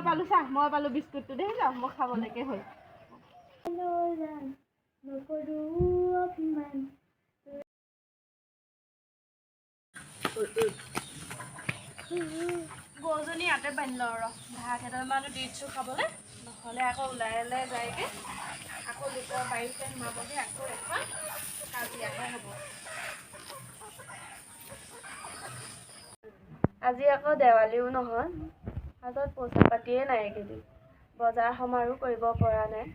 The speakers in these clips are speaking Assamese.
পালোঁ, চা, মই পালোঁ বিস্কুটটো। দেখিছ, মই খাবলৈকে হ'ল। নকৰোঁ অভিমান। গৰুজনী ইয়াতে বান্ধি লওঁ ৰ। ঘাঁহ কেইডালমানো দি দিছোঁ খাবলৈ, নহ'লে আকৌ ওলাই ওলাই যায়গৈ, আকৌ লোকৰ বাৰীতে সোমাবগৈ, আকৌ এখন কাজিয়াহে হ'ব। আজি আকৌ দেৱালীও নহয়, হাতত পইচা পাতিয়ে নাই, এইকেইদিন বজাৰ সমাৰো কৰিব পৰা নাই।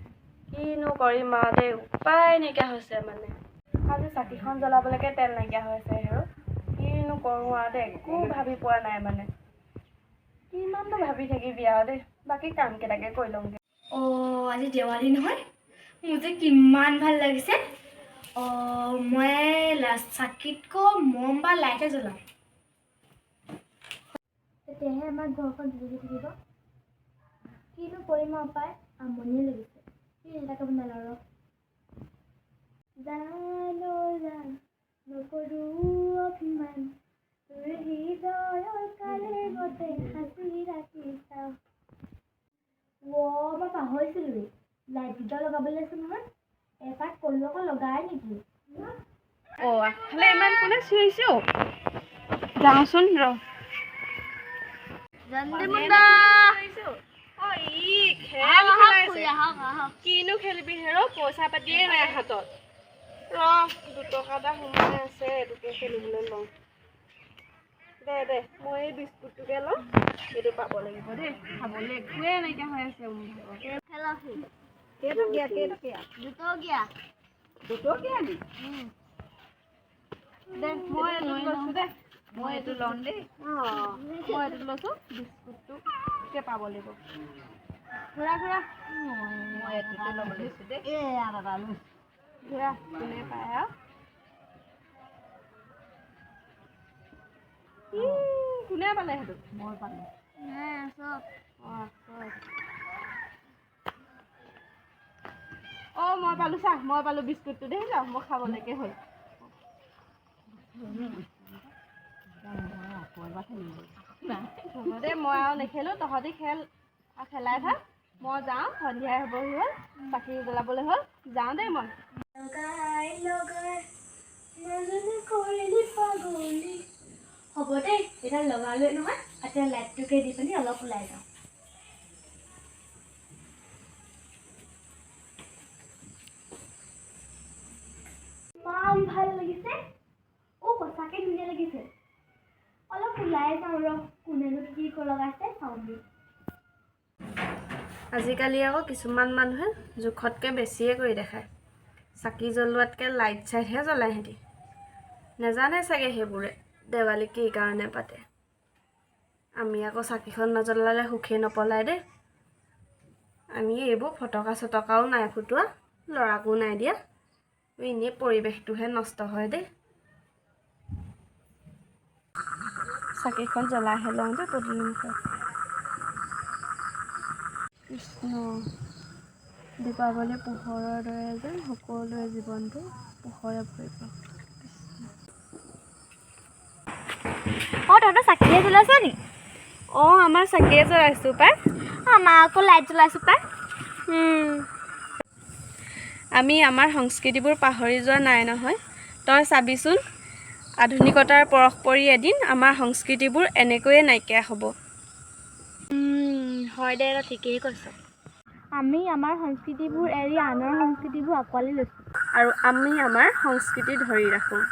কিনো কৰিম আৰু দেই, উপায় নাইকিয়া হৈছে। মানে আজি চাকিখন জ্বলাবলৈকে তেল নাইকিয়া হৈছে। হেৰ, কিনো কৰোঁ আৰু দেই, একো ভাবি পোৱা নাই। মানে কিমাননো ভাবি থাকিবি আৰু দেই, বাকী কামকেইটাকে কৰি লওঁগৈ। অঁ, আজি দেৱালী নহয়? মোৰ যে কিমান ভাল লাগিছে। অঁ, মই চাকিতকৈ মম বা লাইটে জ্বলাম, তেতিয়াহে আমাৰ ঘৰখন জিলিকি থাকিব। কিনো কৰিম আৰু পাই, আমনিয়ে লাগিছে। কি এটাকে বনাই লওঁ ৰ। জান জান, নকৰোঁ অভিমান, তোৰ হৃদয়ৰ কালেঙতে সাঁচি ৰাখি চাওঁ। অ', মই পাহৰিছিলোঁৱেই, লাইট দুটা লগাবলৈ আছে নহয়। এপাক ক'লো আকৌ লগাই নেকি? অ', আগফালে ইমান কোনে চিঞৰিছে? অ', যাওঁচোন ৰ। অ', ই খেল খেলাইছে। কিনো খেলিবি হেৰ, পইচা পাতিয়ে নাই হাতত। ৰ, 2 টকা এটা সোমাই আছে, এইটোকে খেলিবলৈ লওঁ। দে দে, মই এই বিস্কুটটোকে লওঁ, এইটো পাব লাগিব দেই। খাবলৈ একোৱে নাইকিয়া হৈ আছে মোৰ ভাগৰ। কেইটকীয়া, কেইটকীয়া? দুটকীয়া। 2 টকীয়া নি? দে, মই এইটো লৈছোঁ দে। মই এইটো ল'ম দেই। অঁ, মই এইটো লৈছোঁ, বিস্কুটটোকে পাব লাগিব। ঘূৰা, ঘূৰা। মই এইটোতে ল'ব লৈছোঁ দেই। এয়া দাদা লৈছোঁ। ঘূৰা, কোনে পায় আৰু। ই, কোনে পালে সেইটো? মই পালোঁ। অঁ। অঁ, মই পালোঁ, চা, মই পালোঁ বিস্কুটটো। দেখিছ, মই খাবলৈকে হ'ল। মই আকৌ এবাৰ খেলিব। হ'ব দে, মই আৰু নেখেলোঁ, তহঁতি খেল আৰু খেলাই থাক। মই যাওঁ, সন্ধিয়াই হ'বহি হ'ল, চাকি জ্বলাবলৈ হ'ল। যাওঁ দেই মই। লগাই লগাই নাজানো কৰিলি পাগলী। হ'ব দেই, এতিয়া লগালোৱে নহয়, এতিয়া লাইটটোকে দি পিনি অলপ ওলাই যাওঁ। ইমান ভাল লাগিছে। অ', সঁচাকৈ ধুনীয়া লাগিছে। অলপ ওলাই যাওঁ ৰ, কোনেনো কি লগাইছে চাওঁগৈ। আজিকালি আকৌ কিছুমান মানুহে জোখতকৈ বেছিয়ে কৰি দেখায়। চাকি জ্বলোৱাতকৈ লাইট চাইটহে জ্বলায়। সিহঁতি নেজানে চাগে সেইবোৰে দেৱালী কি কাৰণে পাতে। আমি আকৌ চাকিখন নজ্বলালে সুখেই নপলায় দেই। আমি এইবোৰ ফটকা চটকাও নাই ফুটোৱা, ল'ৰাকো নাই দিয়া। এনেই পৰিৱেশটোহে নষ্ট হয় দেই। চাকিখন জ্বলাইহে লওঁ দেই পদূলি মুখত। কৃষ্ণ। দীপাৱলী পোহৰৰ দৰে যেন সকলোৰে জীৱনটো পোহৰে ভৰি পৰক, কৃষ্ণ। অঁ, তহঁতৰ চাকিয়ে জ্বলাইছ নি? অঁ, আমাৰ চাকিয়ে জ্বলাইছোঁ পাই। আমাৰ আকৌ লাইট জ্বলাইছোঁ পাই। আমি আমাৰ সংস্কৃতিবোৰ পাহৰি যোৱা নাই নহয়। তই চাবিচোন, আধুনিকতাৰ পৰশ পৰি এদিন আমাৰ সংস্কৃতিবোৰ এনেকৈয়ে নাইকিয়া হ'ব। হয় দে, তই ঠিকেই কৈছ। আমি আমাৰ সংস্কৃতিবোৰ এৰি আনৰ সংস্কৃতিবোৰ আঁকোৱালি লৈছোঁ। আৰু আমি আমাৰ সংস্কৃতি ধৰি ৰাখোঁ।